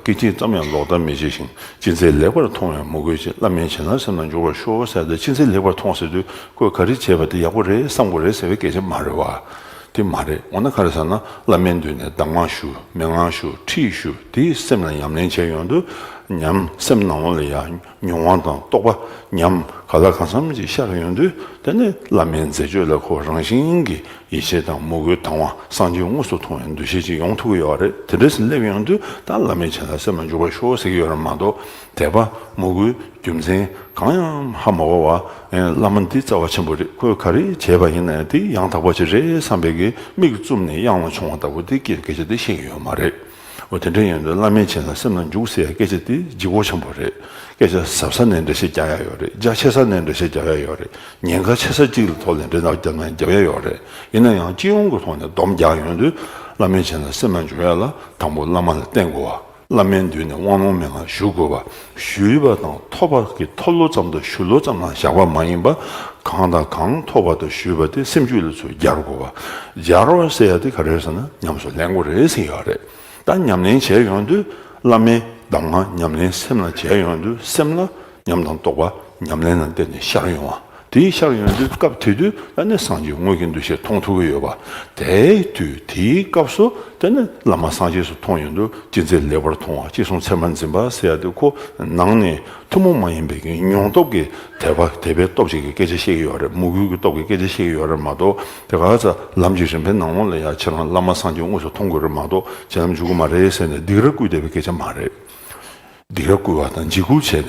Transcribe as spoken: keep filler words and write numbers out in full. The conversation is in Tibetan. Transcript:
སྐད་ཅིག་ཙམ་ཡང་ལོག་ལྟ་མི་བྱེད་ཅིང་། ཅི་མཛད་ལེགས་པར་མཐོང་བའི་མོས་གུས་ཀྱིས། བླ་མའི་བྱིན་རླབས་སེམས་ལ་འཇུག་པར་ཤོག་ཟེར་ཏེ། ཅི་མཛད་ལེགས་པར་མཐོང་ཟེར་དུས་ཁོས་ག་རེ་བྱས་པ་དེ་ཡག་པོ་རེད་བསམ་དགོས་རེད་ཟེར་བའི་སྐད་ཆ་མ་རེད་བ། དེ་མ་རེད། འོ་ན་ག་རེ་ཟེར་ན། བླ་མའི་མདུན་ནས་གདམས་ངག་ཞུ། མན་ངག་ཞུ། ཁྲིད་ཞུ། དེ་སེམས་ལ་ཉམས་ལེན་བྱས་ཡོང་དུས། ཉམས། སེམས་ནང་ལོགས་ལ་ཡང་མྱོང་བ་དང་རྟོགས་པ། ཉམས་ག་ལ་གང་འཚམ་ཅིག་ཤར་ཡོང་དུས། དེ་ནི་བླ་མའི་མཛད་སྤྱོད་ལ་ཁོ་རང་བཞིན་གྱིས་ཡིད་ཆེས་དང་མོས་གུས་དང་བ། སངས་རྒྱས་དངོས་སུ་མཐོང་བའི་འདུ་ཤེས་ཅིག་ཡོང་ཐུབ་ཀྱི་ཡོད་རེད། དེ་འདྲ་ཞིག་སླེབས་ཡོང་དུས། ད་བླ་མའི་བྱིན་རླབས་སེམས་ལ་འཇུག་པར་ཤོག་ཟེར་གྱི་ཡོད་རེད་མ་གཏོགས། དད་པ། མོས་གུས། རྒྱུ་མཚན་གང་ཡང་ཧ་མ་གོ་བ། ཨེ། བླ་མ་འདི་རྩ་བ་ཆེན་པོ་རེད། ཁོས་ག་རེ་བྱས་པ་ཡིན་ན་ཡང་དེ་ཡང་དག་པ་ཅིག་རེད་བསམ་པའི་གི་མིག་བཙུམ་ནས་གཡང་ལ་མཆོང་བ་ལྟ་བུ་དེ་སྐད་སྐད་ཆ་དེ་བཤད་ཀྱི་ཡོད་མ་རེད། འོ། དེ་འདྲ་ཡིན་དུས་བླ་མའི་བྱིན་རླབས་སེམས་ལ་འཇུག་ཟེར་ཡ་སྐད་ཆ་དེ་ལྗིད་ཁོག་ཆེན་པོ་རེད། སྐད་ཆ་གཟབ་ས་ནས་འགྲེལ་བཤད་རྒྱག་ཡ་ཡོད་རེད། རྒྱ་ཆེ་ས་ནས་འགྲེལ་བཤད་རྒྱག་ཡ་ཡོད་རེད། ཉེན་ཁ་ཆེ་ས་གཅིག་ལ་ཐོག་ནས་འགྲེལ་བཤད་རྒྱག་ན་རྒྱག་ཡ་ཡོད་རེད། ཡིན་ན་ཡང་སྤྱི་ཡོངས་ཀྱི་ཐོག་ནས་སྡོམ་རྒྱག་ཡོང་དུས། བླ་མའི་བྱིན་རླབས་སེམས་ལ་འཇུག་ཡ་ལ་དང་པོ་བླ་མ་ལ་བརྟེན་དགོས་པ། བླ་མའི་མདུན་ནས་དབང་ལུང་མན་ངག་ཞུ་དགོས་པ། ཞུས་པ་དང་ཐོབ་པ་གི་མཐོལ་ལོ་ཙམ་དང་ཞུ་ལོ་ཙམ་ལ་བཞག་པ་མ་ཡིན་པ། གང་དང་གང་ཐོབ་པ་དང་ཞུས་པ་དེ་སེམས་རྒྱུད་ལ་ཚུར་སྦྱར་དགོས་པ། སྦྱར་བ་ཟེར་ཡ་དེ་ག་རེ་རེད་ཟེར་ན། ཉམས་སུ་ལེན་དགོས་རེད་ཟེར་ཡོད་རེད། ད་ཉམས་ལེན་བྱས་ཡོང་དུས། བླ་མའི་གདམས་ངག་ཉམས་ལེན་སེམས་ལ་བྱས་ཡོང་དུས། སེམས་ལ་ཉམས་དང་རྟོགས་པ་ཉམས་ལེན་ལ་བརྟེན་ནས་ཤར་ཡོང་བ། དེའི་ཤར་ཡོང་དུས་སྐབས་དེ་དུས་ད་ནི་སངས་རྒྱས་དངོས་ཀྱི་འདུ་ཤེས་མཐོང་ཐུབ་ཀྱི་ཡོད་པ། དེའི་དུས་དེའི་སྐབས་སུ་ད་ནི་བླ་མ་སངས་རྒྱས་སུ་མཐོང་ཡོང་དུས། ཅི་མཛད་ལེགས་པར་མཐོང་བ། ཅི་གསུང་ཚད་མར་འཛིན་པ་ཟེར་ཡ་དེ་ཁོ་ནང་ནས་ཐུན་མོང་མ་ཡིན་པའི་གི་མྱོང་སྟོབས་ཀྱི་དད་པ། དད་པའི་སྟོབས་ཅིག་གི་སྐད་ཆ་བཤད་ཀྱི་ཡོད་རེད། མོས་གུས་ཀྱི་སྟོབས་ཀྱི་སྐད་ཆ་བཤད་ཀྱི་ཡོད་རེད་མ་གཏོགས། དེ་ག་ཚ་ལམ་གྱི་རིམ་པའི་ནང་ལོགས་ལ་ཡ་ཁྱེད་རང་བླ་མ་སངས་རྒྱས་དངོས་སུ་མཐོང་དགོས་རེད་མ་གཏོགས། བྱིན་རླབས་འཇུག་གི་མ་རེད་ཟེར་ནས་སྡིགས་ར་བསྐུལ་བསྡད་པའི་སྐད་ཆ་མ་རེད། སྡིགས་ར་བསྐུལ་བ་དང་འཇིགས་སྐུལ་བྱས་ནས།